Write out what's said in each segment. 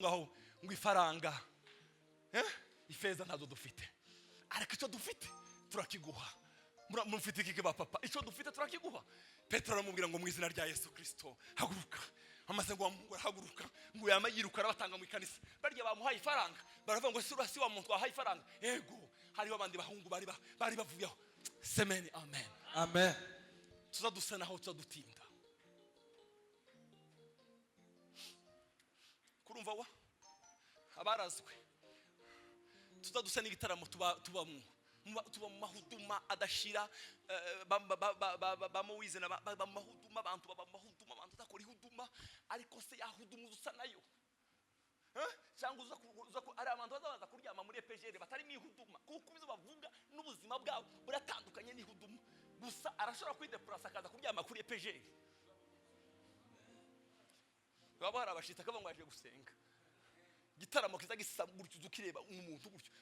Ngaho ngo ifaranga, ifeza ntazo dufite, ariko icyo dufite turakiguha. Mufite iki ba papa? Icyo dufite turakiguha. Petero aramubwira ngo: "Mu izina rya Yesu Kirisito, haguruka." Amaze ngo wamuhungu arahaguruka, ngo yama yiruka, arabatanga mu ikanisa. Barya bamuhaye ifaranga baravuga ngo: "Si wa muntu wahaye ifaranga?" Ego, hariho abandi bahungu bari bavuyeho. Semeni amen. Amen. Tuza dusa naho tuza dutinda kurumva wa abarazwe, tuza dusa n'igitaramo tuba tubamwo, tuba mu mahuduma adashira. Ba Mowize na ba mu mahuduma, abantu baba mu mahuduma, abantu badakora ihuduma. Ariko se yahuduma uza usa nayo? Eh? Cyangwa ari abantu baza kuryama muri EPGR batari mu ihuduma, kuko ibyo bavuga n'ubuzima bwabo buratandukanye n'ihuduma. Gusa arashobora kwidepurasa akaza kuryama kuri EPGR, baba hari abashitsi, akavuga ngo yaje gusenga. Igitaramo kiza gisa gutyo, uza ukireba umuntu gutyo.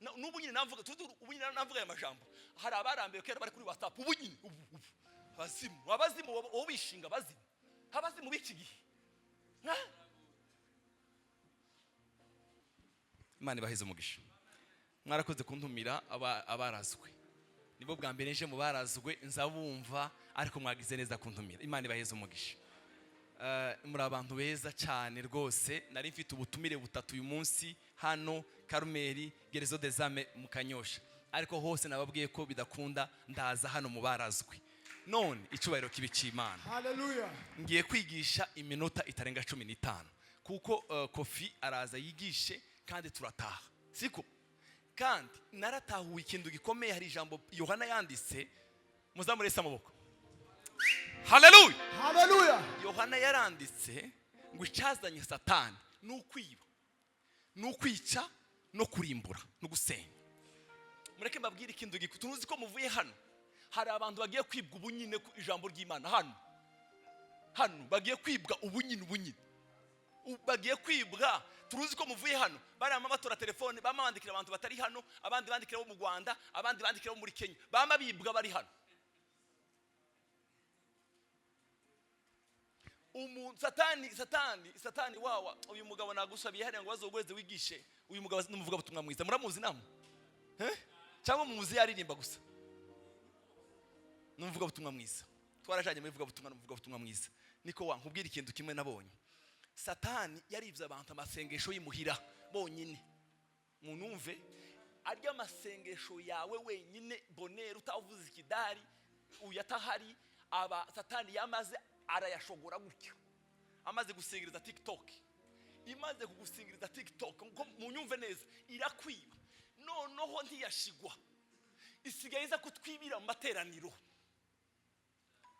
N'ubu nyine navuga tuzi, ubu nyine navuga aya majambo, hari abarambiwe kera bari kuri WhatsApp. Ubu nyine ubu abazimu wowe wishinga abazimu b'iki gihe. Ha? Imana ibaheze umugisha, mwarakoze kuntumira. Abarazwe nibwo bwa mbere nje mu barazwe, nzabumva, ariko mwagize neza kuntumira. Imana ibaheze umugisha. Muri abantu beza cyane rwose. Nari mfite ubutumire butatu uyu munsi hano Karumeri, Gerezo Dezame mu Kanyosha, ariko hose nababwiye ko bidakunda, ndaza hano mu barazwe. None icyubahiro kibi cy'Imana. Haleluya. Ngiye kwigisha iminota itarenga 15, kuko Kofi araza yigishe kandi turataha, siko? Kandi naratahuye ikintu gikomeye. Hari ijambo Yohana yanditse, muzamurese amaboko. Haleluya. Haleluya. Yohana yaranditse ngo icyazanye Satani ni ukwiba, ni ukwica no kurimbura no gusenya. Mureke mbabwire ikintu tuzi ko muvuye hano, hari abantu bagiye kwibwa ubu nyine ku ijambo ry'Imana. Hano bagiye kwibwa ubu nyine, ubu nyine bagiye kwibwa. Turuzi ko muvuye hano barama batora telefone, bama bandikira abantu batari hano, abandi bandikira bo mu Rwanda, abandi bandikira bo muri Kenya, bama bibwa bari hano. Umuntu Satani wawa uyu mugabo nagusabiye hariya ngo bazogweze wigishe. Uyu mugabo ni umuvugabutumwa mwiza, muramuzi namwe? Eh? Cyangwa muzi yaririmba gusa? Ni umuvugabutumwa mwiza, twarajanye muri vugabutumwa, ni umuvugabutumwa mwiza. Niko wa nkubwira ikintu kimwe nabonye: Satani yaribye abantu amasengesho y'imuhira bonyine. Munumve, arya amasengesho yawe wenyine bonera utavuze ikidari, uyu atahari, aba Satani yamaze arayashogora gutyo, amaze gusingiriza TikTok. Imaze kugusingiriza TikTok, ngo munyumve neza, irakwiba. Noneho ntiyashigwa, isigaye iza kutwibira mu materaniro.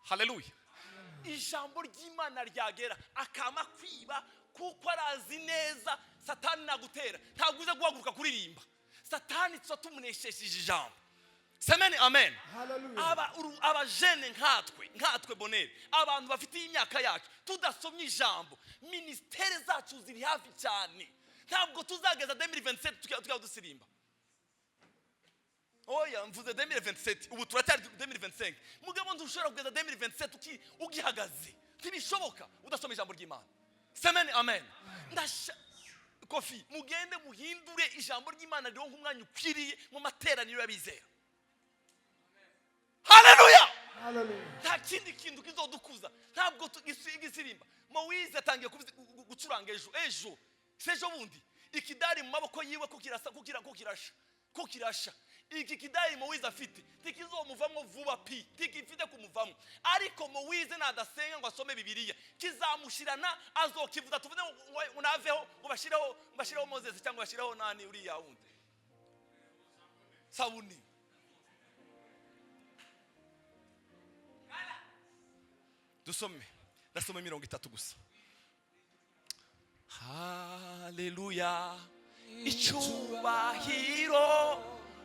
Haleluya! Ijambo ry'Imana ryagera akama kwiba, kuko arazi neza Satani nagutera ntabwo uza guhaguruka kuririmba. Satani tuba tumunesheje ijambo. Semeni amen. Haleluya. Abajene nkatwe bonere, abantu bafite imyaka yacu, tudasomye ijambo, minisiteri zacu ziri hafi cyane. Ntabwo tuzageza 2027 tukaba dusirimba. Oya, mvuze 2027, ubu turacyari 2025. Mugabo ntushobora kugeza 2027 ugihagaze, ntibishoboka udasoma ijambo ry'Imana. Semeni amen. Ndasha Kofi, mugende muhindure ijambo ry'Imana rironke umwanya ukwiriye mu materaniro y'abizera. Haleluya. Haleluya. Nta kindi kintu kizodukuza, ntabwo igisirimba. Mowize atangiye gucuranga ejo sejo bundi, ikidari mu maboko yiwe ko kirasa, ko kirasha. Iki kidari Mowize afite ntikizomuvamo vuba pi, ntikifite kumuvamo. Ariko Mowize nadasenga ngo asome Bibiliya, kizamushirana, azokivuza. Tuvuze ngo naveho, ngo bashireho Moses cyangwa bashireho nani uriya wundi sabuni. Dusome, ndasoma 30 gusa. Haleluya! Icyubahiro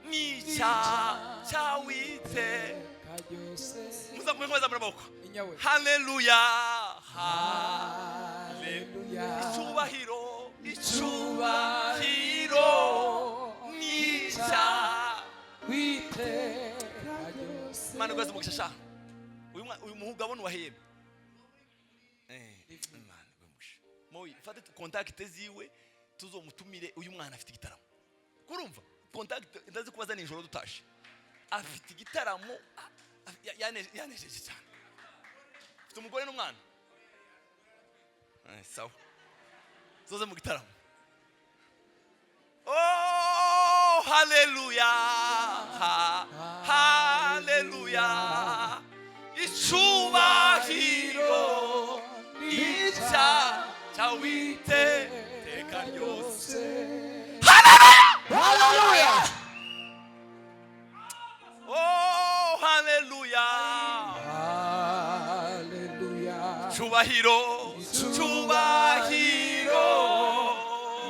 ni icya cyawite. Karyose. Muzamukomeza amaboko. Inyawe. Haleluya, haleluya! Haleluya. Icyubahiro ni icya Wite karyose. Imana iguhe umugisha sha. Uyu mugabo ni uwahembe. Imana iguhe umugisha. Moyi, fate contact ziwe, tuzomutumire. Uyu mwana afite igitaramo, kurumva contact ndazi kubaza nijoro dutashe. Afite igitaramo, yanejeje cyane. Afite umugore n'umwana. Sawa, zoze mu gitaramo. Oh, haleluya, haleluya, icubahiro icya cyawite teka ryose. Haleluya. Oh, haleluya. Haleluya. Cubahiro, cubahiro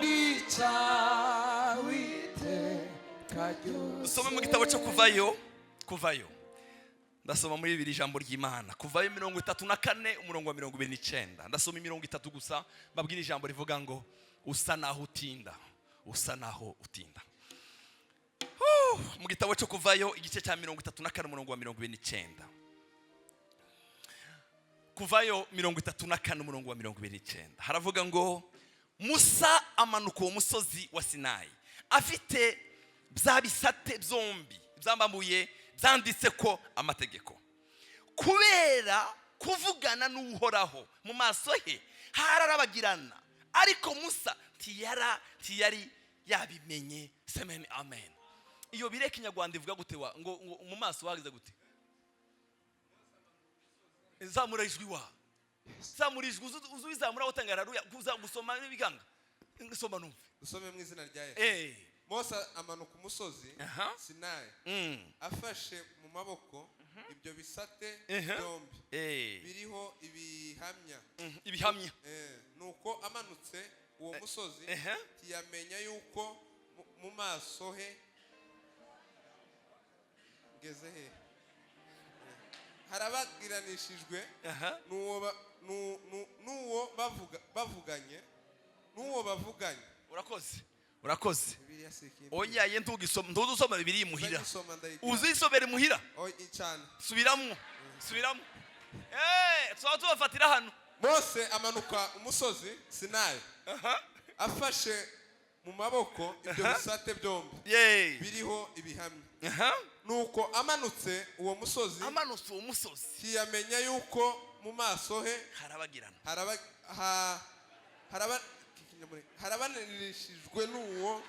N'icyawe iteka ryose. Dusome mu gitabo cyo Kuvayo. Kuvayo, ndasoma muri bibiri ijambo ry'Imana, Kuvayo 34, umurongo wa 29. Ndasoma imirongo itatu gusa, mbabwira ijambo rivuga ngo usa naho utinda, usa naho utinda. Huh, mu gitabo cyo Kuvayo, igice cya 34, umurongo wa 29. Kuvayo 34, umurongo wa 29, haravuga ngo: Musa amanuka uwo musozi wa Sinayi afite bya bisate byombi by'amabuye byanditse ko amategeko. Kubera kuvugana n'Uhoraho, mu maso he hararabagirana, ariko Musa ntiyari yabimenye. Semeni amen. Iyo bire Kinyarwanda ivuga gute wa ngo mu maso wagize gute? Zamura ijwi wa, zamura ijwi, uzu uzamura utanga haleluya, kuza gusoma n'ibiganga. Soma numve. Dusome mu izina rya Yesu. Mose amanuka umusozi Sinayi afashe mu maboko ibyo bisate byombi biriho ibihamya. Ibihamya. Nuko amanutse uwo musozi, ntiyamenya yuko mu maso he, ngeze he, harabagiranishijwe n'uwo bavuganye, n'uwo bavuganye. Urakoze, urakoze. Bibiliya si ikindi. Oya ye, ntugisoma, ntuzusoma Bibiliya imuhira. Ndagisoma, ndayigira. Uzisomera imuhira. Oya, cyane. Subiramwo, subiramwo. Tuba tubafatira hano. Mose amanuka umusozi Sinayi afashe mu maboko ibyo bisate byombi biriho ibihamya. Nuko amanutse uwo musozi, amanutse uwo musozi, ntiyamenya yuko mu maso he harabagirana, harabanirishijwe n'uwo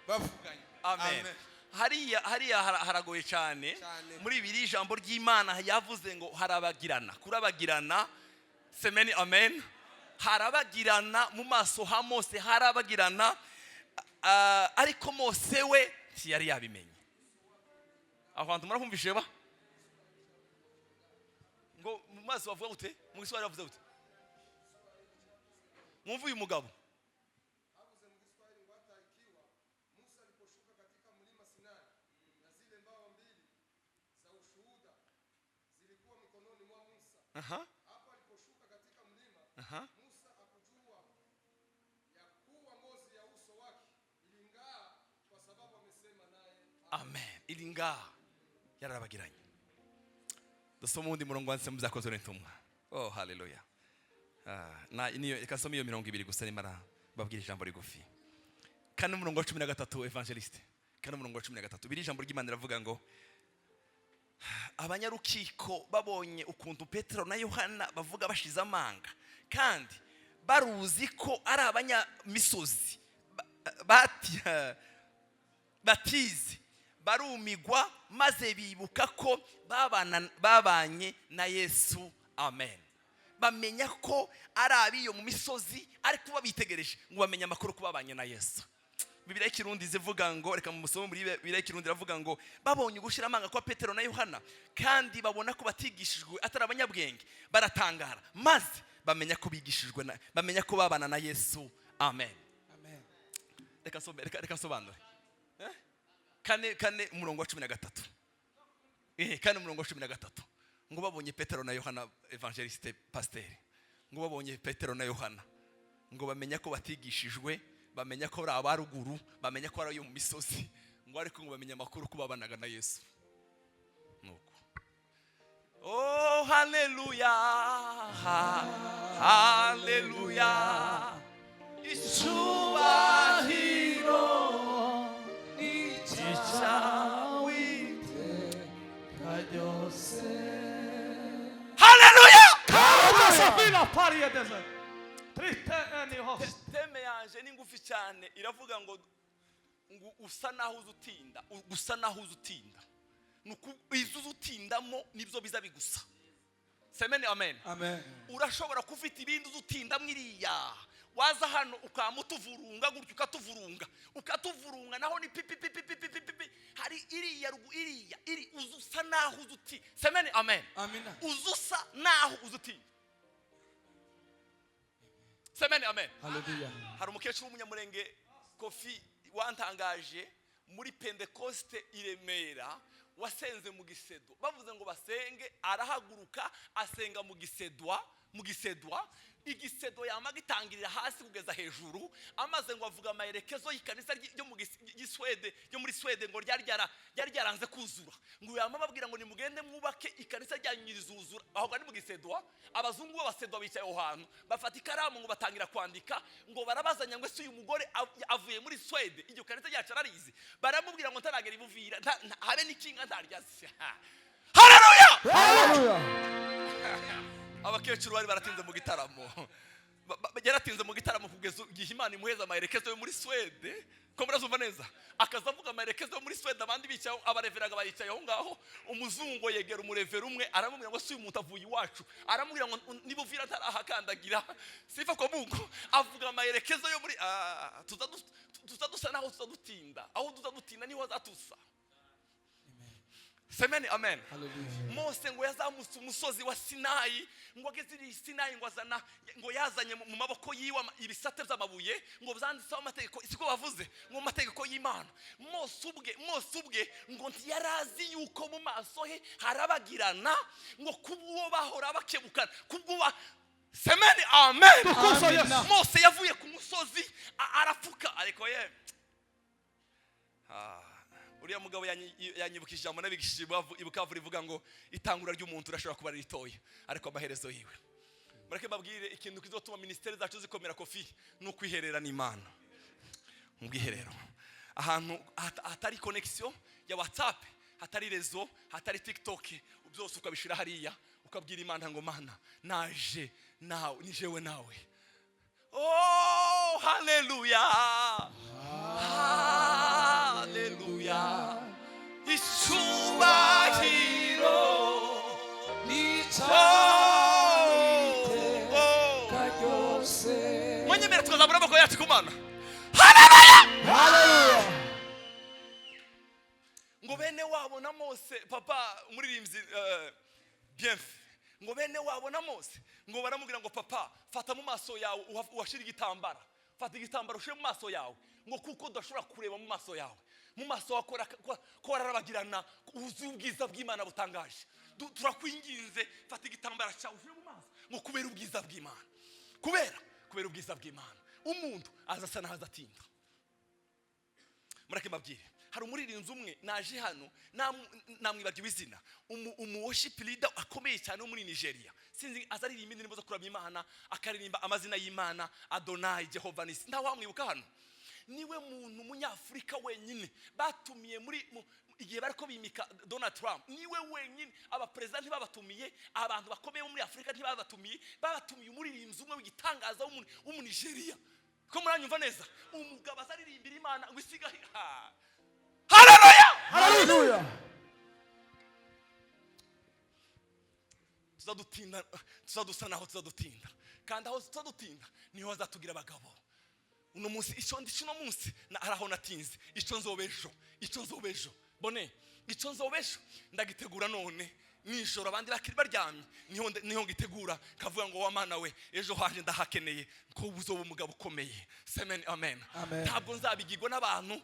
bavuganye. Amen. Hariya haragoye cyane. Cyane. Muri bibiri ijambo ry'Imana yavuze ngo harabagirana, kurabagirana. Semeni amen. Harabagirana mu maso ha Mose, harabagirana, ariko Mose we ntiyari yabimenye. Aho hantu murahumvise ba ngo mu maso bavuga gute? Mu Giswahili bavuze gute? Mwumve uyu mugabo. Havuze mu Giswahili ngo hata ikiwa Musa aliposhuka katika mlima Sinai na zile mbao mbili za ushuhuda zilikuwa mikononi mwa Musa. Hapo aliposhuka katika mlima, Musa hakujua ya kuwa ngozi ya uso wake iling'aa kwa sababu amesema naye. Amen. Iringa yararabagiranye. Dusoma uwundi murongo wanditse mu Byakozwe n'Intumwa. Oh, haleluya. Na niyo, reka nsome iyo mirongo ibiri gusa, nimara babwira ijambo rigufi. Kane, umurongo wa 13, evangeliste. Kane, umurongo wa 13, biri ijambo ry'Imana riravuga ngo: abanyarukiko babonye ukuntu Petero na Yohana bavuga bashize amanga, kandi baruzi ko ari abanyamisozi batize, barumigwa, maze bibuka ko babanye na Yesu. Amen. Bamenya ko ari abiyo mu misozi, ariko babitegereje ngo bamenye amakuru ko babanye na Yesu. Bibiliya y'Ikirundi zivuga ngo, reka musome muri Bibiliya y'Ikirundi, iravuga ngo: babonye ugushira amanga kwa Petero na Yohana, kandi babona ko batigishijwe, atari abanyabwenge, baratangara, maze bamenya ko bigishijwe na, bamenya ko babana na Yesu. Amen. Amen. Reka nsome, reka nsobanure. Kane, umurongo wa 13. Kane, umurongo wa 13, ngo babonye Petero na Yohana, evangeliste, pasiteri, ngo babonye Petero na Yohana, ngo bamenya ko batigishijwe, bamenya ko ari abaruguru, bamenya ko ari ayo mu misozi, ngo ariko ngo bamenye amakuru ko babanaga na Yesu. Nuko Oh, haleluya, haleluya, icyubahiro Icyawe iteka ryose. Haleluya. Sofina pariedeze. Triste än i höst. Thème yanje ni ngufi cyane, iravuga ngo usa naho uza utinda, usa naho uza utinda. Izo uza utindamo nibyo biza bigusa. Semeni amen. Amen. Urashobora kuba ufite ibindi uza utindamo, iriya waza hano ukama utuvurunga gutyo, ukatuvurunga, ukatuvurunga, naho ni pipi pipi pipi pipi pipi. Hari iriya rugu, iriya iri uza usa naho uza uti. Semeni amen. Amina. Uza usa naho uza utinda. Semeni amen. Haleluya. Hari umukecuru w'Umunyamurenge, Kofi, wantangaje muri Pentekoste i Remera, wasenze mu Gisedo. Bavuze ngo basenge, arahaguruka asenga mu Gisedwa, mu Gisedwa. Igisedo yamaga itangirira hasi kugeza hejuru. Amaze ngo avuga amaherekezo y'ikanisa ryo mu Giswede, ryo muri Swede, ngo ryari ryaranze kuzura, ngo yama babwira ngo nimugende mwubake ikanisa ryanyu rizuzura. Aho ni mu Gisedwa. Abazungu b'Abasedwa bicaye aho hantu, bafata ikaramu ngo batangira kwandika, ngo barabazanya ngo ese uyu mugore avuye muri Swede, iryo kanisa ryacu ararizi? Baramubwira ngo ntaragera ibuvira habe n'ikinga ntaryazi. Haleluya. Haleluya. Abakecuru bari baratinze mu gitaramo. Yaratinze mu gitaramo kugeza igihe Imana imuheza amaherekezo yo muri Swede. Ko murazumva neza? Akaza avuga amaherekezo yo muri Swede, abandi bicaye, abareveraga baricaye aho ngaho. Umuzungu yegera umurevera umwe, aramubwira ngo si uyu muntu avuye iwacu? Aramubwira ngo niba uvira ntarahakandagira. Sifa kwa Mungu. Avuga amaherekezo yo muri tuza dusa naho tuza dutinda. Aho tuza dutinda niho azatusa. Semeni amen. Haleluya. Mose ngo yazamutse umusozi wa Sinayi, ngo ageze i Sinayi, ngo azana, ngo yazanye mu maboko yiwe ibisate by'amabuye, ngo byanditseho amategeko. Siko bavuze ngo amategeko y'Imana? Mose ubwe ngo ntiyarazi yuko mu maso he harabagirana, ngo kubwo bahora bakebukana kubwo. Semeni amen. Tukuzo Yesu. Mose yavuye ku musozi arapfuka. Ariko ye, uriya mugabo yanyibukije ijambo nabigishije i Bukavu rivuga ngo itangura ry'umuntu urashobora kuba ritoya, ariko amaherezo yiwe. Mureke mbabwire ikintu kizotuma minisiteri zacu zikomera, Kofi, ni ukwiherera n'Imana mu bwiherero, ahantu hatari connexion ya WhatsApp, hatari réseau, hatari TikTok, byose ukabishira hariya, ukabwira Imana ngo Mana, naje nawe, ni jewe nawe. Oh, haleluya, haleluya, icyubahiro N'icyawe Oh, iteka ryose. Mwanyemera tukazamura amaboko yacu ku Mana? Haleluya. Ngo bene wabo na Mose, papa umuririmbyi Bienfait, ngo bene wabo na Mose ngo baramubwira ngo papa, fata mu maso yawe, uhashire igitambara, fata igitambaro ushire mu maso yawe, ngo kuko udashobora kureba mu maso yawe, mu maso wakora ko wararabagirana, wuzuye ubwiza bw'Imana butangaje. Turakwinginze, fata igitambara cyawe ushyire mu maso, ngo kubera ubwiza bw'Imana, kubera ubwiza bw'Imana. Umuntu aza asa naho azatinda. Mureke mbabwire, hari umuririmbyi umwe naje hano, namwibagiwe izina, umu worship leader akomeye cyane wo muri Nigeria. Sinzi, aza aririmba indirimbo zo kuramya Imana, akaririmba amazina y'Imana, Adonai, Jehova Nisi. Ntawe wamwibuka hano? Niwe muntu umunyafurika wenyine batumiye muri igihe bariko bimika Donald Trump. Niwe wenyine. Abaperezida ntibabatumiye, abantu bakomeye bo muri Afurika ntibabatumiye, babatumiye umuririmbyi umwe w'igitangaza w'Umunigeria. Ko muranyumva neza? Umugabo aza aririmbira Imana ngo isiga. Haleluya. Haleluya. Tuzadutinda, tuzadusa naho tuzadutinda, kandi aho tuzadutinda niho hazatugira abagabo. Uno munsi icyo ndi uno munsi hari aho natinze. Icyo nzoba ejo, icyo nzoba ejo, bone icyo nzoba ejo ndagitegura none nijoro, abandi bakiri baryamye, niho ngitegura, kavuga ngo wa Mana we, ejo haje ndahakeneye ko uzoba umugabo ukomeye. Semen amen. Amen. Ntabwo nzabigirwa n'abantu.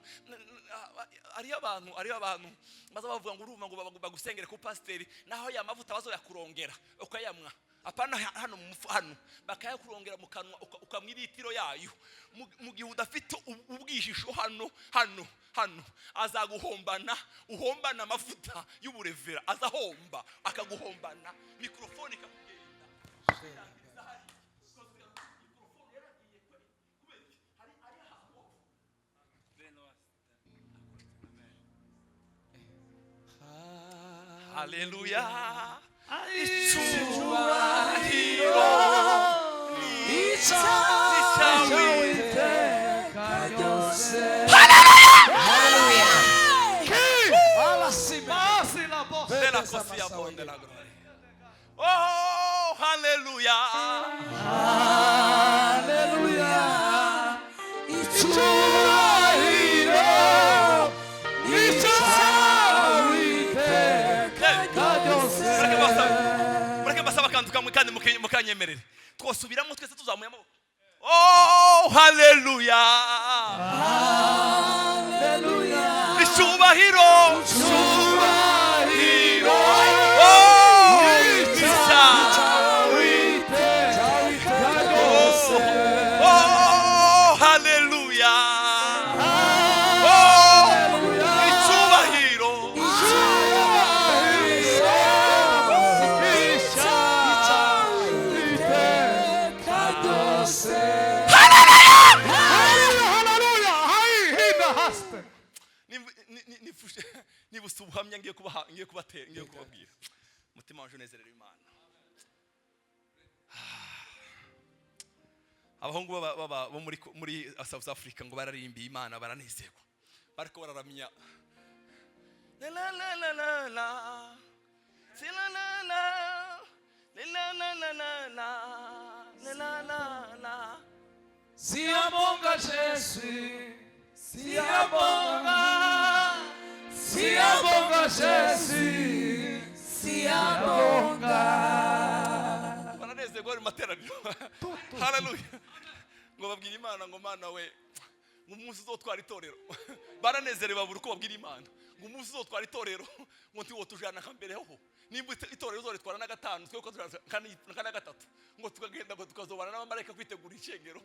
Hariyo abantu baza bavuga ngo urumva ngo bagusengere ku pasiteri, naho ya mavuta bazoyakurongera ukayamwa. Apana hano mu mufu hano, bakayakurongera mu kanwa, ukamwa iritiro yayo. Mu gihe udafite ubwihisho hano hano hano, azaguhombana, uhombana amavuta y'uburevera, azahomba akaguhombana, mikorofone ikakugenda. Irangiriza hariya. Mikorofone yaragiye kubera iki? Hari ahantu. Haleluya, icyubahiro Icyawe iteka ryose. Pasi la voz. De la cosilla de la gloria. Oh, haleluya. Haleluya, icyubahiro icyawe iteka ryose. Mureke mbasabe akantu kamwe kandi mukanyemerere. Twosubiramo twese tuzamuye amaboko. Oh, haleluya. Haleluya, Icyubahiro. icyubahiro Oh, icyawe iteka ryose. Oh, haleluya. Oh, icyubahiro. Iteka ryose. Haleluya. Hai hina haste. Nibutse ubuhamya ngiye kubaha, ngiye kubatera, ngiye kubabwira. Umutima wanje unezerewe Imana. Abahungu bo muri South Africa ngo bararimbiye Imana, baranezerwa, bariko bararamya. La la la la la la. Si la la la. La la la la la. La la la la. Siyabonga Jesu, siyabonga, siyabonga Jesu, siyabonga. Baranezerwa bari mu materaniro. Haleluya. Ngo babwire Imana ngo Mana we, ngo umunsi uzotwara itorero. Baranezerewe babura uko babwira Imana ngo umunsi uzotwara itorero, ngo ntiwotujana nka mbere ho. Nimba itorero uzoritwara na gatanu, twe ko tujana nka na gatatu, ngo tukagenda, ngo tukazobana n'abamarayika kwitegura ishengero.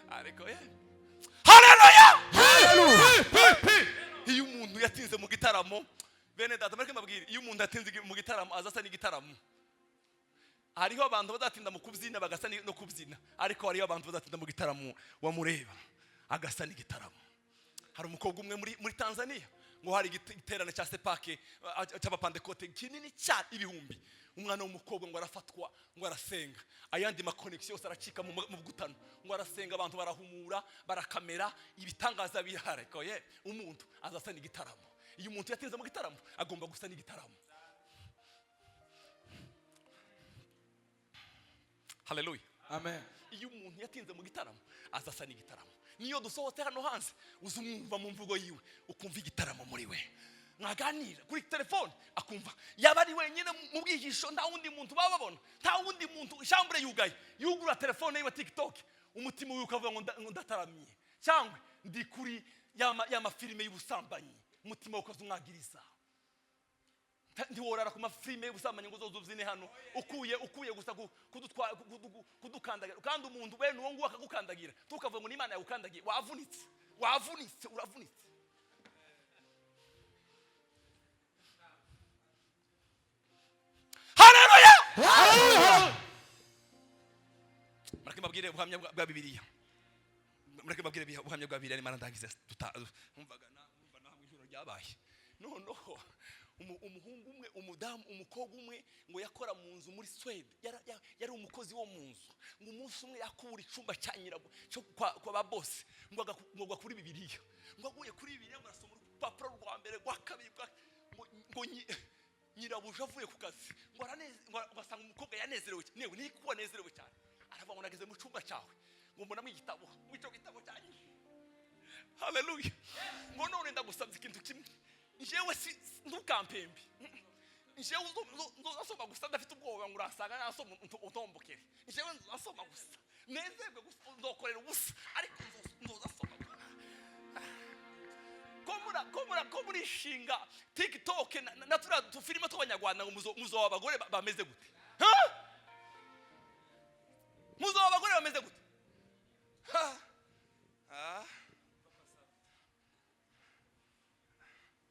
Ariko haleluya. Iyo umuntu yatinze mu gitaramo, bene data, mureke mbabwire, iyo umuntu yatinze mu gitaramo aza asa n'igitaramo. Hariho abantu bazatinda mu kubyina bagasa no kubyina, ariko hariho abantu bazatinda mu gitaramo wamureba agasa n'igitaramo. Hari umukobwa umwe muri Tanzania, ngo hari igiterane cya sepake cy'abapandekote kinini cyane, ibihumbi. Umwana w'umukobwa ngo arafatwa, ngo arasenga, ayandi ma connection yose aracika mu bugutano, ngo arasenga, abantu barahumura, barakamera, ibitangaza bihari. Ariko ye umuntu azasa n'igitaramo. Iyo umuntu yatinze mu gitaramo agomba gusa n'igitaramo. Haleluya. Amen. Iyo umuntu yatinze mu gitaramo azasa n'igitaramo. Niyo dusohotse hano hanze uzumwumva mu mvugo yiwe, ukumva igitaramo muri we. Mwaganira kuri telefone akumva yaba ari wenyine mu bwihisho, nta wundi muntu baba babona, nta wundi muntu, chambre yugaye, yugura telefone yiwe TikTok, umutima wiwe ukavuga ngo ndataramiye, cyangwa ndi kuri ya mafilime y'ubusambanyi, umutima ukazumwagiriza. Ntiworara ku mafilime y'ubusambanyi ngo uzoze ubyine hano, ukuye gusa kudukandagira. Kandi umuntu bene uwo nguwo akagukandagira, tukavuga ngo n'Imana yagukandagiye, wavunitse, wavunitse, uravunitse. Haleluya! Mureke mbabwire ubuhamya bwa Bibiliya. Mureke mbabwire ubuhamya bwa Bibiliya, nimara ndangize numvaga numva namwe ijoro ryabaye. Noneho umuhungu umwe, umudamu, umukobwa umwe ngo yakora mu nzu muri Swede, yari umukozi wo mu nzu. Ngo umunsi umwe yakubura icyumba cya nyirabo cyo kwa ba boss, ngo agwa kuri Bibiliya. Ngo aguye kuri Bibiliya, ngo arasoma urupapuro rwa mbere, rwa kabiri, ngo nyirabuja avuye ku kazi, ngo ngo asanga umukobwa yanezerewe newe niko wanezerewe cyane. Aravuga ngo nageze mu cyumba cyawe, ngo mbonamo igitabo, ngo icyo gitabo cyanjye. Haleluya. Ngo none ndagusabye ikintu kimwe, njyewe si ntukampembe, njyewe nzasoma gusa ndafite ubwoba ngo urasanga nasoma utombokere. Njyewe nzasoma gusa nezerwe gusa, nzokorera ubusa, ariko nzasoma. Ko murishinga TikTok na turiya dufilime tw'abanyarwanda ngo muzo abagore bameze gute? Ha?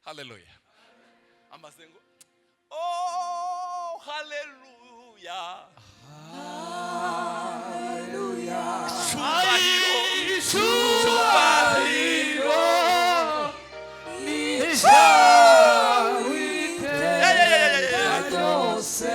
Haleluya. Amaze ngo oh, haleluya, cyubahiro, cyubahiro. Yeah, yeah, yeah, yeah, yeah. Byose.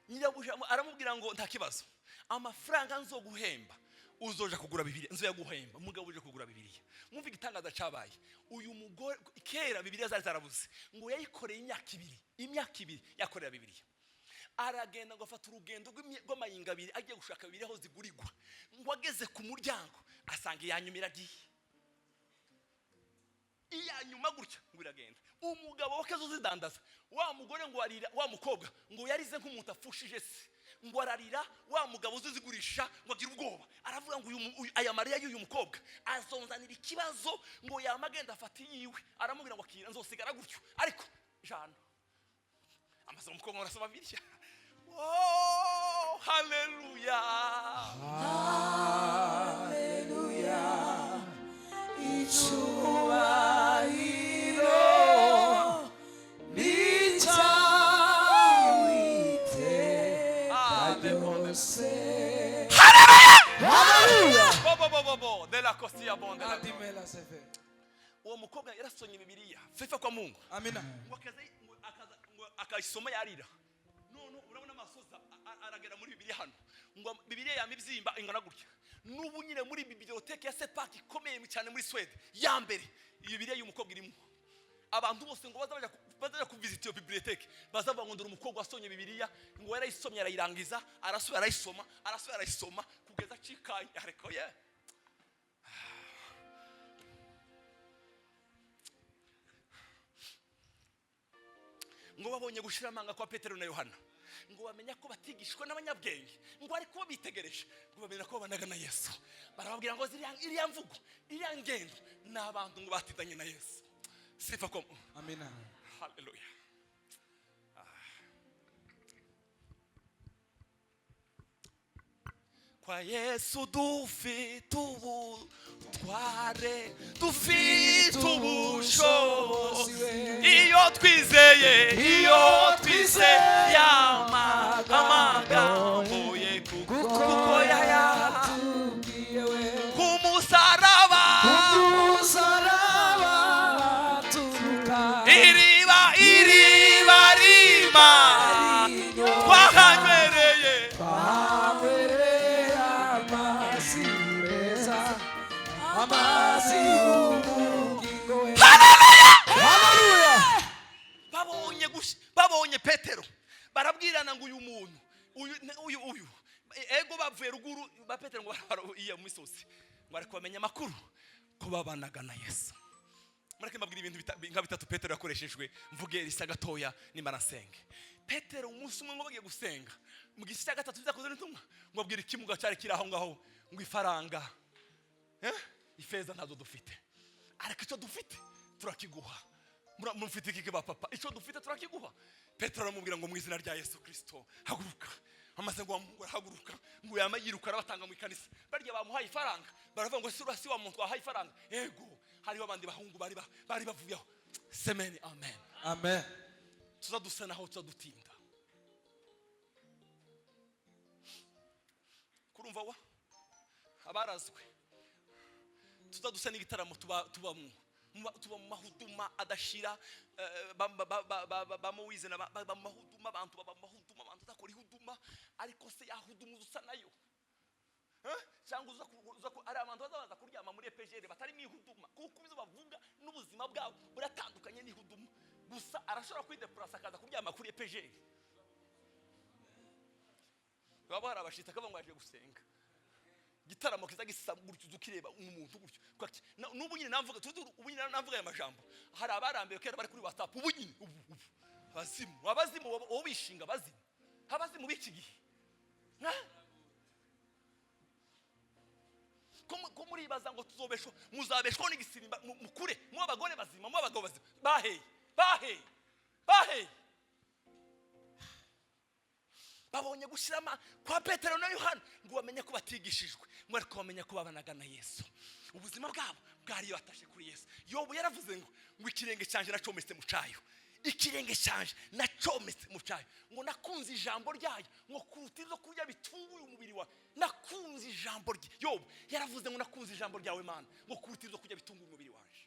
Nyirabuja aramubwira ngo nta kibazo, amafaranga nzoguhemba uzoja kugura Bibiliya, nzoyaguhemba. Umugabo uje kugura Bibiliya, mwumva igitangaza cabaye. Uyu mugore, kera Bibiliya zari zarabuze, ngo yayikoreye imyaka 2, imyaka 2 yakorera Bibiliya. Aragenda ngo afata urugendo rw'amayinga 2 agiye gushaka Bibiliya aho zigurirwa. Ngo ageze ku muryango asanga iyanyuma iragiye, iya nyuma gutya ngo iragenda. Umugabo we akazozidandaza. Wa mugore ngo arira, wa mukobwa ngo yarize nk'umuntu apfushije se, ngo ararira. Wa mugabo uzizigurisha ngo agire ubwoba, aravuga ngo aya mariya y'uyu mukobwa azonzanira ikibazo. Ngo yama agenda afata iyiwe, aramubwira ngo akira, nzosigara gutyo. Ariko jana amaze umukobwa ngo arasoma Bibiliya. Oh, haleluya. Haleluya, icyubahiro ni icyawe iteka ryose. Haleluya. Bo bo bo bo bo de la cosia bon de la Adimela seve. Uwo mukobwa yarasonye Bibiliya, sifa kwa Mungu. Amina. Ngo akaza, ngo akaza, ngo akayisoma yarira. None urabona amasoza aragera muri Bibiliya hano, ngo Bibiliya yama ibyimba ingana gutya. N'ubu nyine muri bibliothèque ya CEPAC ikomeye cyane muri Swede ya mbere, iyi Bibiliya y'umukobwa irimo. Abantu bose ngo baza baza kuvisita iyo bibliothèque, bazavuga ngo ndore umukobwa wasonye Bibiliya. Ngo yarayisomye arayirangiza, arasubira arayisoma, arasubira arayisoma kugeza acikaye. Ariko ye ngo babonye gushira amanga kwa Petero na Yohana, ngo bamenya ko batigishwa n'abanyabwenge, ngo ariko bo bitegereje, ngo bamenya ko babanaga na Yesu. Barababwira ngo ziriya, iriya mvugo, iriya ngendo ni abantu ngo batindanye na Yesu. Sifa kwa Amina. Haleluya. Kwa Yesu dufite ubutware, dufite ubushobozi iyo twizeye, iyo twizeye amagambo ye, kuko yayatubwiye we ku musaraba. Umusaraba turuka Iriba, iriba rima twahanywereye. Twahanywereye amazi meza, amazi y'ubugingo we. Haleluya. Babonye Petero, barabwirana ngo uyu muntu, uyu uyu uyu ego bavuye ruguru ba Petero, ngo barabara iya mu misozi, ngo ariko bamenya amakuru ko babanaga na Yesu. Mureke mbabwira ibintu nka bitatu Petero yakoreshejwe. Mvuge risa gatoya nimara nsenge. Petero umunsi umwe ngo bagiye gusenga mu gice cya gatatu byakoze n'intumwa, ngo abwira ikimuga cyari kiri aho ngaho ngo ifaranga, ifeza ntazo dufite, ariko icyo dufite turakiguha. Mufite iki ba papa? Icyo dufite turakiguha. Petero aramubwira ngo mu izina rya Yesu Kristo haguruka. Amaze ngo wamuhungu arahaguruka, ngo yama yiruka arabatanga mu ikanisa. Barya bamuhaye ifaranga, baravuga ngo si uriya, si wa muntu wahaye ifaranga? Ego, hariho abandi bahungu bari bavuye aho. Semeni amen. Amen. Tuza dusa naho tuza dutinda kurumva wa abarazwe, tuza dusa n'igitaramo tuba tubamwo, tuba mu mahuduma adashira. Ba Mowize na ba mu mahuduma, abantu baba mu mahuduma, abantu udakora ihuduma. Ariko se yahuduma uza nayo? Cyangwa ari abantu bazabanza kuryama muri EPGR batari mu ihuduma, kuko ibyo bavuga n'ubuzima bwabo buratandukanye n'ihuduma. Gusa arashobora kwidepurasa akaza kuryama kuri EPGR, baba hari abashitsi, akavuga ngo yaje gusenga. Igitaramo kiza gisa gutyo, uza ukireba umuntu gutyo. N'ubu nyine namvuga tuzi, ubu nyine namvuga aya majambo, hari abarambiwe kera bari kuri WhatsApp. Ubu nyine ubu abazimu, abazimu wowe bishinga abazimu, abazimu b'iki gihe. Ha? Ko muribaza ngo tuzobeshwa, muzabeshwaho n'igisirimba, mukure mu abagore bazima, mu abagabo bazima, baheye, baheye, baheye. Babonye gushyirama kwa Petero na Yohana, ngo bamenye ko batigishijwe, ngo ariko bamenye ko babanaga na Yesu, ubuzima bwabo bwari batashe kuri Yesu. Yobu yaravuze ngo ikirenge cyanjye nacometse mu cyayo, ikirenge cyanjye nacometse mu cyayo, ngo nakunze ijambo ryayo ngo kuruta ibyo kurya bitunguye umubiri wawe. Nakunze ijambo rye. Yobu yaravuze ngo nakunze ijambo ryawe, Mana, ngo kuruta ibyo kurya bitunguye umubiri wanjye.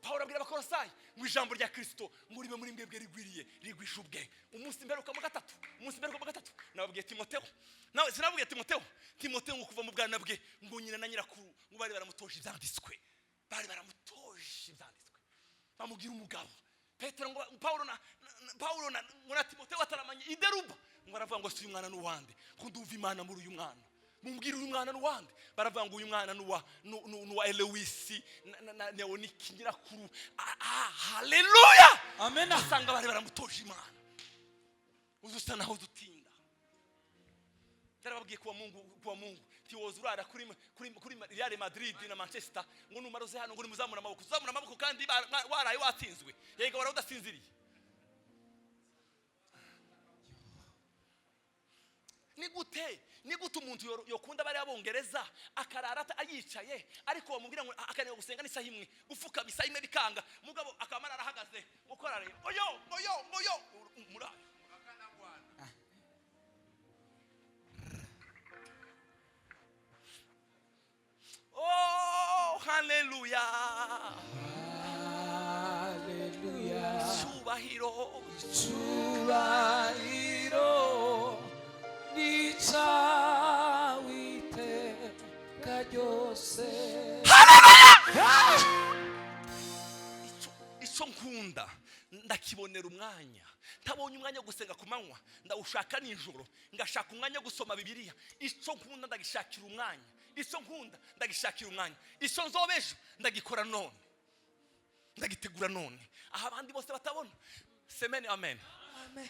Pawulo abwira Abakorosayi ngo ijambo rya Kirisito ngo ribe muri mwebwe rigwiriye, rigwisha ubwenge. Umunsi mperuka mu gatatu, umunsi mperuka mu gatatu, nababwiye Timoteo, nawe sinababwiye Timoteo. Timoteo ngo kuva mu bwana bwe, ngo nyina na nyirakuru ngo bari baramutoje ibyanditswe, bari baramutoje ibyanditswe, bamubwira umugabo. Petero ngo Pawulo na Pawulo na ngo na Timoteo bataramanye i Deruba, ngo aravuga ngo si uyu mwana n'uwande, ko ndumva Imana muri uyu mwana? Mumbwire, uyu mwana n'uwande? Baravuga ngo uyu mwana n'uwa Elewisi na Neoniki nyirakuru. Ah, haleluya! Amen. Asanga bari baramutoje Imana. Uza usa naho utinda. Yarababwiye kuwa Mungu ntiwoza urara kuri Real Madrid na Manchester, ngo numara uze hano ngo nimuzamure amaboko, uzamura amaboko kandi waraye watsinzwe, yego, waraye udasinziriye. Ni gute umuntu yokunda bariya Bongereza akarara ayicaye, ariko bamubwira ngo akaneka gusenga n'isaha imwe, gupfukama isaha imwe bikanga, mugabo akamara arahagaze ngo arareba oyo oyo oyo murayo? Oh, haleluya! Haleluya. Cyubahiro. Icyubahiro ni icyawe iteka ryose. Icyo nkunda ndakibonera umwanya. Ntabonye umwanya wo gusenga ku manywa, ndawushaka nijoro, ngashaka umwanya wo gusoma Bibiliya. Icyo nkunda ndagishakira umwanya, icyo nkunda ndagishakira umwanya. Icyo nzoba ejo ndagikora none, ndagitegura none, aho abandi bose batabona. Semeni amen. Amen.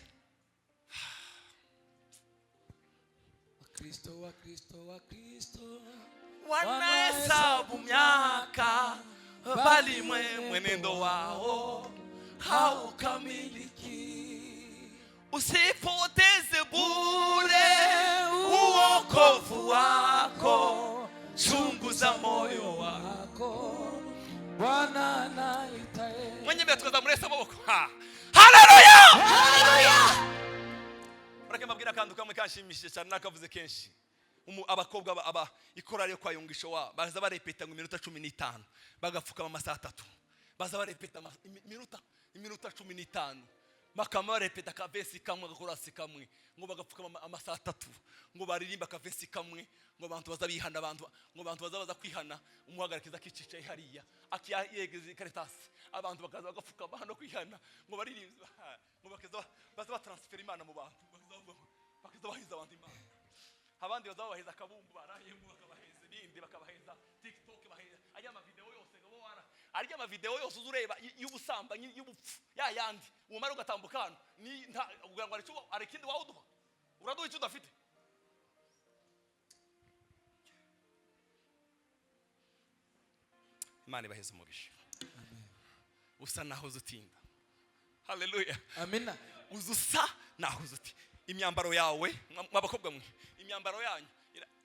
Wakristo, Wakristo, Wakristo wanahesabu miaka, bali mwenendo wao haukamiliki. Usipoteze bure uokovu wako, chunguza moyo wako. Wako Bwana anaitaye. Mwenye mbere tukazamuresa amaboko. Ha, haleluya! Mureke mbabwire akantu kamwe kanshimishije cyane, nakavuze kenshi. Abakobwa aba ikorari yo kwa Yungisho wa baza barepeta ngo iminota 15, bagapfukama amasaha 3, baza barepeta iminota 15, bakama barepeta akavesi kamwe, agakorasi kamwe, ngo bagapfukama amasaha 3, ngo baririmba akavesi kamwe, ngo abantu baza bihana, abantu ngo abantu baza baza kwihana. Umuhagarikiza akicaye hariya, akiyegeza ikaritasi, abantu bakaza bagapfukama hano kwihana, ngo baririmba, ngo bakaza baza batransfera Imana mu bantu, bakaza bahiza abantu Imana. Abandi baza babaheza akabumbu barayemo, bakabaheza ibindi, bakabaheza TikTok, baheza ajya amavideo yose, ngo bo wara arya amavideo yose uza ureba y'ubusambanyi, y'ubupfu, ya yandi umara ugatambuka hano ni nta kugira ngo hari ikindi wawuduha. Uraduha icyo udafite. Imana ibaheze umugisha. Usa naho uza utinda. Haleluya! Amina. Uza usa naho uza uti imyambaro yawe, mwa bakobwa mwe, imyambaro yanyu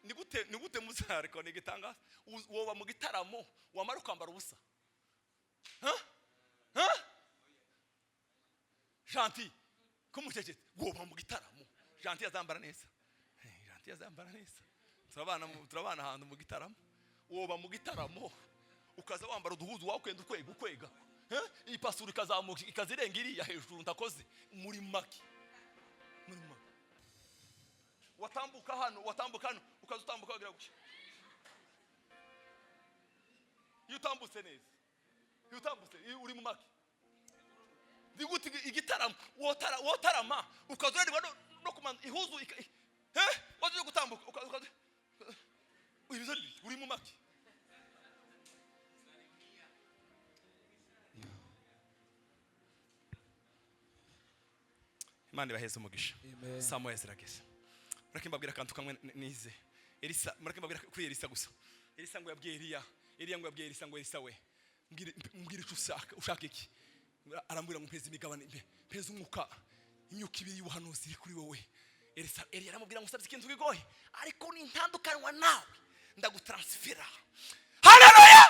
ni gute muzariko ni igitangaza. Woba mu gitaramo wamara ukambara ubusa? Ha? Ha? Gentil ko mucecetse, woba mu gitaramo? Gentil azambara neza. Gentil azambara neza. Turabana ahantu mu gitaramo. Woba mu gitaramo ukaza wambara uduhuzu, wakwenda ukwega ukwega? Iyi pasura ikazamuka, ikazirenga iriya hejuru, ndakoze muri make, muri make. Watambuka hano ukaza utambuka wagira gutya. Iyo utambutse neza, iyo utambutse, iyo uri mu make, ni gute igitaramo wotarama ukaza urareba no kumanza ihuzu waza uri gutambuka ukaza ibyo uri mu make? Imana ibaheze umugisha. Amen. Saa 1 zirageze. Mureke mbabwire akantu kamwe nize Elisa. Mureke mbabwire kuri Elisa gusa. Elisa ngo yabwiye Eliya, Eliya ngo yabwiye Elisa ngo: "Elisa we, mbwire icyo ushaka. Ushaka iki?" Arambwira ngo: "Mpeze imigabane, mpeze umwuka, imyuka ibiri y'ubuhanuzi iri kuri wowe." Elisa, Eliya aramubwira ngo usabye ikintu kigoye, ariko nintandukanwa nawe ndagutaransifera. Haleluya!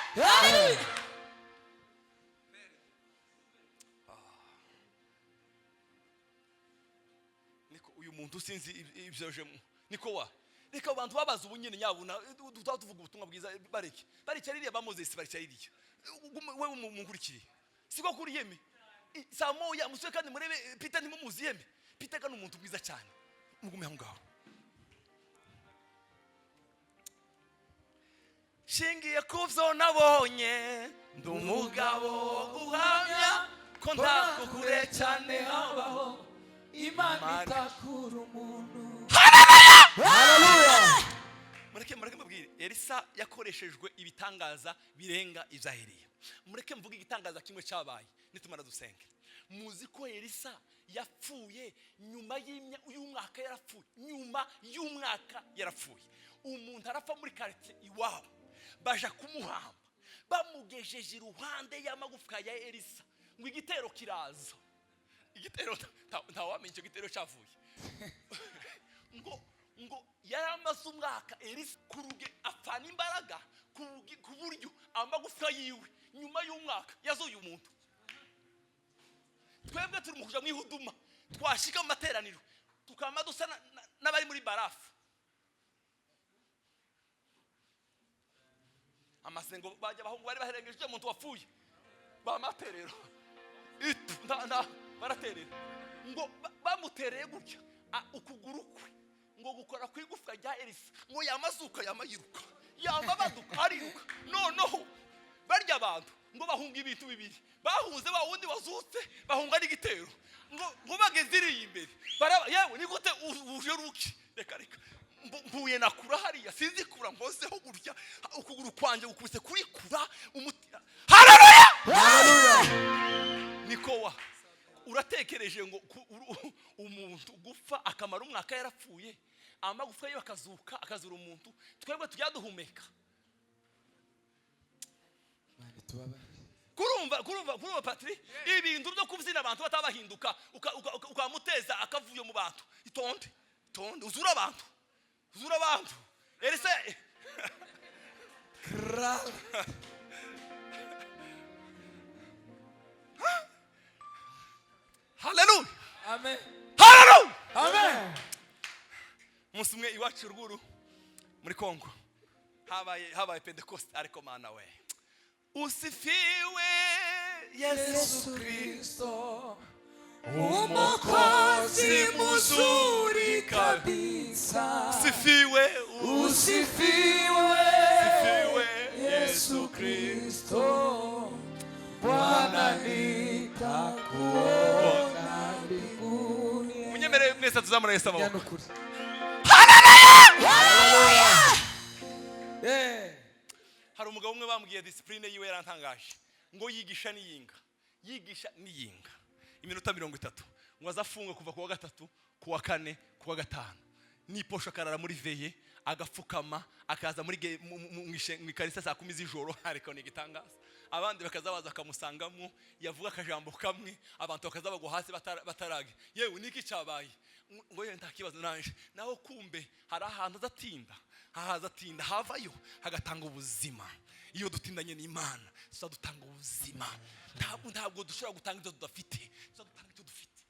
Niko uyu muntu sinzi ibyo jemo, niko wa reka abantu babaza ubu nyine nyabuna tuba tuvuga ubutumwa bwiza, bareke bareke ririya ba Moses, bareke ririya wewe munkurikire, siko kuri yeme saa moya musore. Kandi murebe Peter, ntimumuzi yeme. Peter kandi umuntu mwiza cyane, mugume aho ngaho. Shingiye ku byo nabonye, ndi umugabo wo guhamya ko ntabwo kure cyane habaho Imana itakura umuntu. Mureke, mureke mbabwire, Elisa yakoreshejwe ibitangaza birenga ibya Eliya. Mureke mvuge igitangaza kimwe cyabaye, nitumara dusenge. Muzi ko Elisa yapfuye nyuma y'umwaka yarapfuye. Nyuma y'umwaka yarapfuye. Umuntu arapfa muri quartier iwabo, baja kumuhamba, bamugejeje iruhande y'amagufwa ya Elisa, ngo igitero kiraza. Igitero ntawamenya icyo gitero cyavuye. Ngo yari amaze umwaka Elisa kuruge apfana imbaraga ku buryo amagufwa yiwe nyuma y'umwaka yazuye umuntu. Twebwe turi mu kuja mu ihuduma, twashika mu materaniro tukama dusa n'abari muri barafu. Amasengo bajya abahungu bari baherengeje umuntu wapfuye bamaterero itu nta baraterera, ngo bamutereye gutya, ukuguru kwe ngo gukora ku igufwa rya Elisa, ngo yamazuka, yamayiruka, yamabaduka ariruka. Noneho barya abantu ngo bahunga ibintu bibiri: bahunze ba wundi wazutse, bahunga n'igitero. Ngo bageze iriya imbere baraba, yewe ni gute uje ruki? Reka reka, mpuye na kura hariya, sinzi kura nkozeho gutya, ukuguru kwanjye gukubise kuri kura umuti. Haleluya! Niko wa uratekereje ngo umuntu gupfa akamara umwaka yarapfuye, amagufwa ye akazuka, akazura umuntu, twebwe tujya duhumeka. Imana itubabarire. Kurumva Patri, ibintu byo kubyina abantu batabahinduka, ukamuteza akavuyo mu bantu. Itonde, itonde, uzura abantu, uzura abantu. Elisa Kra. Haleluya! Amen. Haleluya! Amen. Umunsi umwe iwacu ruguru muri Kongo habaye Pentecost, ariko Mana we, usifiwe Yesu. Yesu Kristo, Umukozi mzuri kabisa. Usifiwe. Usifiwe. Usifiwe. Yesu Kristo, Bwana, nitakuona mbinguni. Munyemerere mwese tuzamura Yesu amaboko. Nukuri. Yeah. Hari umugabo umwe bambwiye discipline yiwe yarantangaje, ngo yigisha n'iyinga, yigisha n'iyinga iminota 30, ngo azafunga kuva ku wa gatatu, ku wa kane, ku wa gatanu, niposho akarara muri veillée, agapfukama, akaza muri mu ikanisa saa 10 z'ijoro. Ariko ni igitangaza, abandi bakaza baza bakamusangamo, yavuga akajambo kamwe abantu bakaza bagwa hasi batarage. Yewe, niki cyabaye? Ngo yewe, nta kibazo nanje. Naho kumbe hari ahantu azatinda, hahaza atinda havayo hagatanga ubuzima. Iyo dutindanye n'Imana tuzadutanga ubuzima. Ntabwo dushobora gutanga ibyo tudafite, tuzadutanga icyo dufite.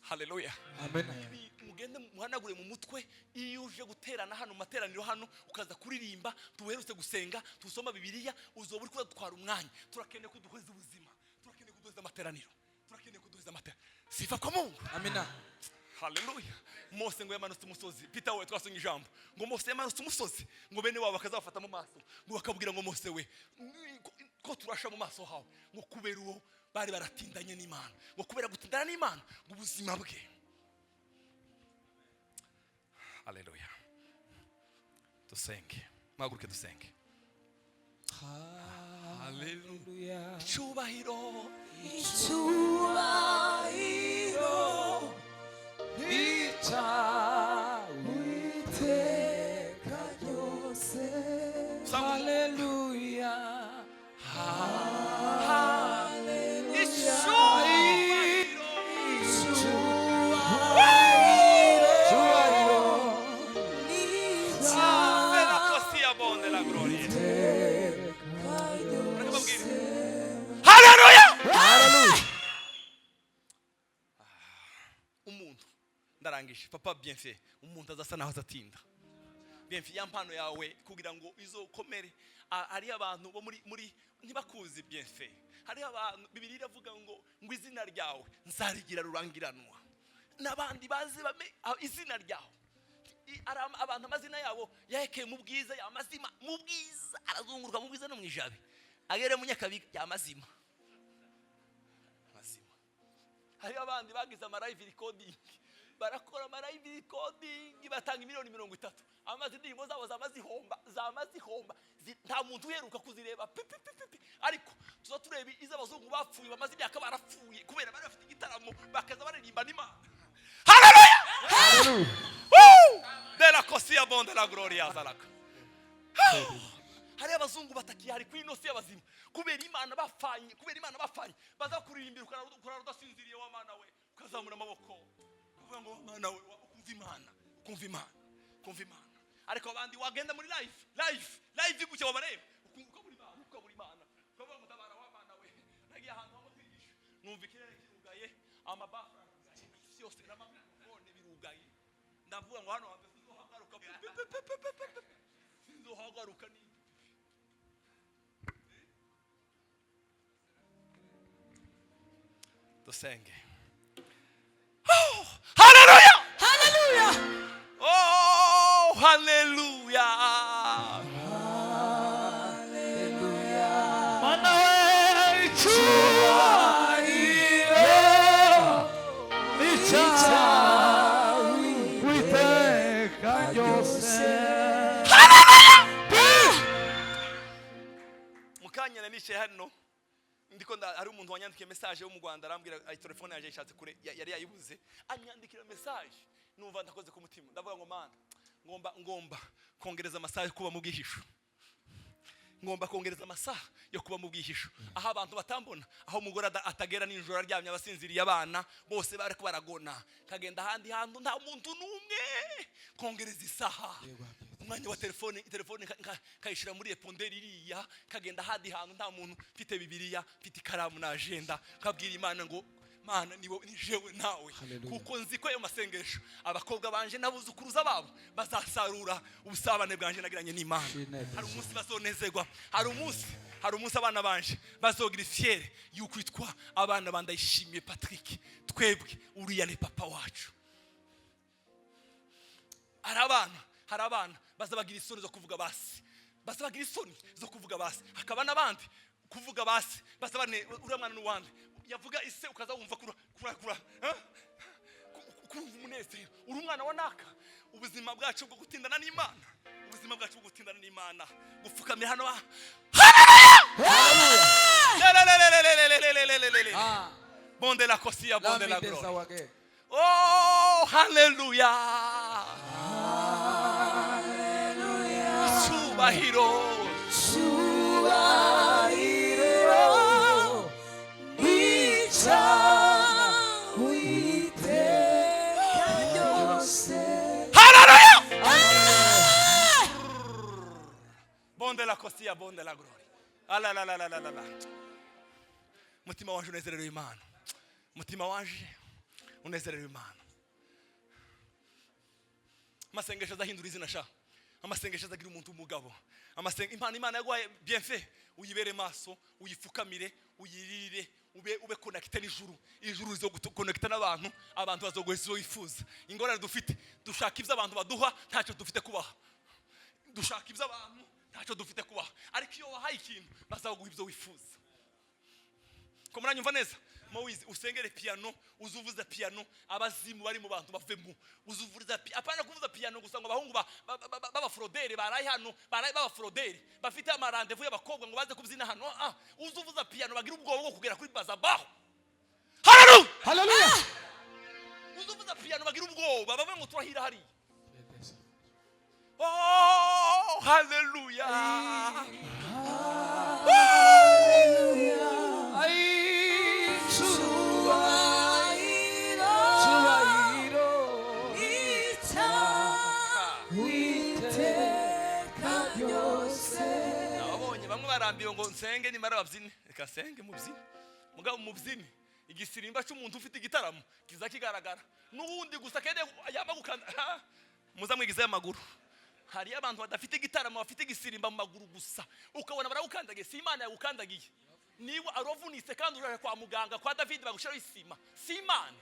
Haleluya! Amen. Ibi mugende muhanagure mu mutwe. Iyo uje guterana hano mu materaniro hano, ukaza kuririmba, tuherutse gusenga, tusoma Bibiliya, uzoba uri kudutwara umwanya. Turakeneye kuduheza ubuzima, turakeneye kuduheza amateraniro, turakeneye kuduheza amateraniro. Sifa kwa Mungu. Amina. Haleluya! Mose ngo yamanutse umusozi. Peter we, twasomye ijambo ngo Mose yamanutse umusozi, ngo bene wabo bakazabafata mu maso, ngo bakabwira ngo Mose we, ko turasha mu maso hawe? Ngo kubera uwo bari baratindanye n'Imana, ngo kubera gutindana n'Imana, ngo ubuzima bwe. Haleluya! Dusenge, muhaguruke dusenge. Haleluya. Icyubahiro. Icyubahiro ni iteka ryose. Haleluya. Icyubahiro. Icyubahiro. Ndababeshe, papa Bienfait, umuntu azasa naho azatinda. Bienfait, ya mpano yawe kugira ngo izokomere. Hariho abantu bo muri ntibakuzi. Bienfait, hariho abantu Bibiliya iravuga ngo izina ryawe nzarigira rurangiranwa n'abandi bazi izina ryawe. Hari abantu amazina yabo yahekeye mu bwiza, yamazima mu bwiza, arazunguruka mu bwiza no mu ijabe, agere mu Nyakabiga yamazima mazima. Hariho abandi bagize ama live recording, barakora ama live recording, batanga miliyoni 30, amaze indirimbo zabo zama zihomba, zama zihomba, nta muntu uheruka kuzireba pi pi pi pi pi. Ariko tuza tureba iz'abazungu bapfuye, bamaze imyaka barapfuye, kubera bari bafite igitaramo bakaza baririmba n'Imana. Haleluya! Woo! De la kosia bonde la gloria zalaka. Hari abazungu batakihari kuri ino si y'abazima kubera Imana bapfanye, kubera Imana bapfanye. Baza kuririmbira, ukarara udasinziriye, wa Mana we, ukazamura amaboko ukavuga ngo: "Wa Mana we," ukumva Imana, ukumva Imana, ukumva Imana. Ariko abandi wagenda muri live, live, live gutya, wabareba ukumva ukabura Imana, ukabura Imana, ukavuga ngo: "Tabara wa Mana we." Nagiye ahantu hamwe kwigisha, numva ikirere kirugaye, amabafure arugaye, isi yose n'amamikrofone birugaye. Ndavuga ngo: "Hano hanze sinzohagaruka, pe pe pe pe pe pe pe, sinzohagaruka." Ni dusenge. Oh, haleluya! Haleluya! Oh, haleluya! Mana we, icyubahiro icyawe iteka ryose. Mu kanya nari nicaye hano ndiko hari umuntu wanyandikiye message wo mu Rwanda, arambwira ay telefone yanjye yishatse kure, yari yayibuze, anyandikira message, numva ndakoze ku mutima. Ndavuga ngo: "Mana, ngomba kongereza amasaha yo kuba mu bwihisho, ngomba kongereza amasaha yo kuba mu bwihisho, aho abantu batambona, aho umugore atagera nijoro, aryamye, abasinziriye, abana bose bariko baragona, kagenda ahandi hantu nta muntu n'umwe, kongereza isaha, umwanya wa telefone, telefone kayishyira muri répondeur iriya, kagenda ahandi hantu nta muntu, mfite Bibiliya, mfite ikaramu na agenda, kabwira Imana ngo: Mana, ni wowe, ni jewe nawe." Hallelujah. Kuko nzi ko ayo masengesho abakobwa banje n'abuzukuruza babo bazasarura ubusabane bwanje nagiranye n'Imana. Hari umunsi bazonezerwa, hari umunsi abana banje bazogira fierté y'ukwitwa abana ba Ndayishimiye Patrick. Twebwe uriya ni papa wacu. Hari abana bazabagira isoni zo kuvuga basi, bazabagira isoni zo kuvuga basi. Hakaba n'abandi kuvuga basi bazabane uriya mwana n'uwandi yavuga ise, ukaza wumva kura kura kura, eh? Kumva umunezero uri umwana wa naka. Ubuzima bwacu bwo gutindana n'Imana, ubuzima bwacu bwo gutindana n'Imana, gupfukamira hano. Lelelelelelelelelelelelele. Ah, Bonde la kosia bonde la Lamide gloria. zawage. Oh, haleluya! Cyubahiro Cyubahiro icyawe iteka ryose. Haleluya! Bonde la kosia bonde la gloria. Alalalalala. Mutima wanje unezerewe Imana, mutima wanje unezerewe Imana. Amasengesho azahindura izina sha, amasengesho azagira umuntu umugabo. Impano Imana yaguhaye, Bienfait, uyibere maso, uyifukamire, uyiririre, ube connecté n'ijuru. Ijuru rizo connecté n'abantu, abantu bazoguha izo wifuza. Ingorane dufite, dushaka ibyo abantu baduha, ntacyo dufite kubaha. Dushaka ibyo abantu, ntacyo dufite kubaha. Ariko iyo wahaye ikintu, bazaguha ibyo wifuza. Ko muranyumva neza? Mowizi, usengere piano, uzuvuza piano, abazimu bari mu bantu bavemo. Uzuvuza apana kuvuza piano gusa ngo abahungu b'abaforoderi baraye hano, baraye b'abaforoderi bafite ama rendez-vous y'abakobwa ngo baze kubyina hano. Ah, uzuvuza piano bagira ubwoba bwo kugera kuri bazabaho. Haleluya! Haleluya! Uzuvuza piano bagira ubwoba, bavuga ngo: "Turahira hariya." Oh, haleluya! Ai, cyubahiro iteka ryose. Nababonye bamwe barambiwe ngo nsenge, nimara babyine. Reka nsenge mubyine, mugabo mubyine. Igisirimba cy'umuntu ufite igitaramo kiza kigaragara n'ubundi gusa kende yaba gukanda muzamwigizeyo amaguru. Hariyo abantu badafite igitaramo, bafite igisirimba mu maguru gusa, ukabona baragukandagiye. Si Imana yagukandagiye, niba arovunitse kandi uraje kwa muganga kwa David bagushyiraho isima, si Imana.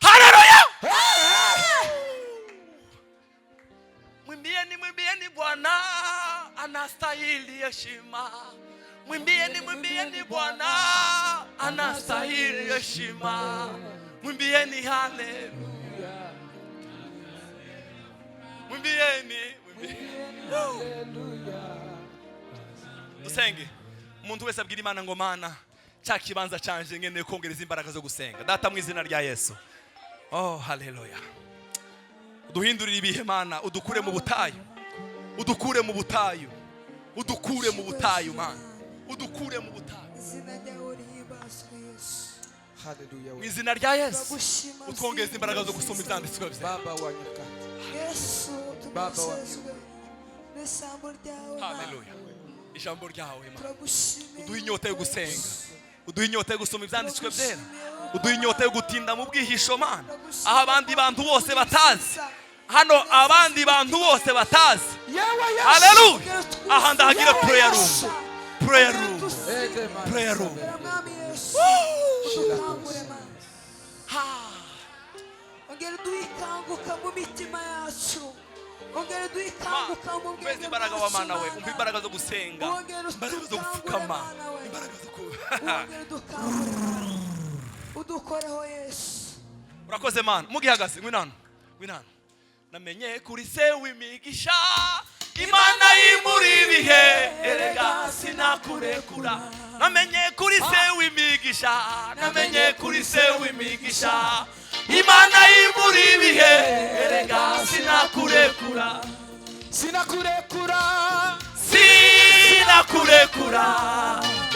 Haleluya! Mwimbieni, mwimbieni Bwana, anastahili heshima. Mwimbieni, mwimbieni Bwana, anastahili heshima. Mwimbieni haleluya. Mwimbieni, mwimbieni. Dusenge. Umuntu wese abwira Imana ngo: "Mana, cya kibanza canje nkeneye kongereza imbaraga zo gusenga." Data, mu izina rya Yesu, oh haleluya, uduhindurire ibihe Mana, udukure mu butayu, udukure mu butayu, udukure mu butayu Mana, udukure mu butayu. Izina ryawe rihimbazwe, Yesu. Haleluya. Mu izina rya Yesu, Turagushima. utwongeze imbaraga zo gusoma ibyanditswe byawe. Baba wa nyakati. Yesu, Baba wa tunezezwe n'ijambo ryawe Mana. Haleluya, ijambo ryawe Mana. Turagushimiye. Uduhe inyota yo gusenga, uduhe inyota yo gusoma ibyanditswe byera, uduhe inyota yo gutinda mu bwihisho Mana, aho abandi bantu bose batazi, hano abandi bantu bose batazi. Yewe Yesu. Haleluya, aha ndahagira prayer room, prayer room, Ede Mana. prayer room. Mwami Yesu, udukangure Mana, ongera uduhe ikanguka mu mitima yacu, ongera uduhe ikanguka mu Umpe bwenge imbaraga wa bwacu Mana we, Mana. umpe imbaraga zo gusenga, Wongera imbaraga zo udukangure, gupfukama, Mana we. imbaraga zo ku Wongera udukangure Mana. Udukoreho Yesu. Urakoze Mana. Mugihagaze, ngwino hano, ngwino hano. Namenye kuri se w'imigisha, Imana y'imuri ibihe, erega sinakurekura. Namenye kuri se w'imigisha, namenye kuri se w'imigisha, Imana y'imuri ibihe, erega sinakurekura. Sinakurekura. Sinakurekura,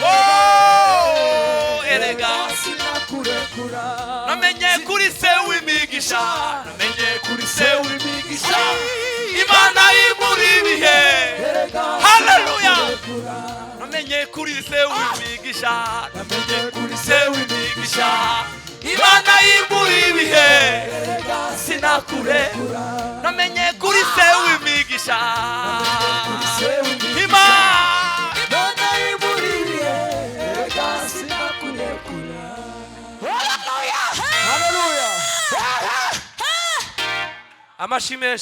oh, erega Sinakurekura. Namenye kuri se w'imigisha, namenye kuri se w'imigisha, Imana y'imuri ibihe. Haleluya, namenye kuri se w'imigisha, namenye kuri se w'imigisha, Imana y'imuri ibihe, sinakure. Namenye kuri se w'imigisha, Imana Imana y'imuriye, erega sinakurekura. Haleluya. Amashyi menshi.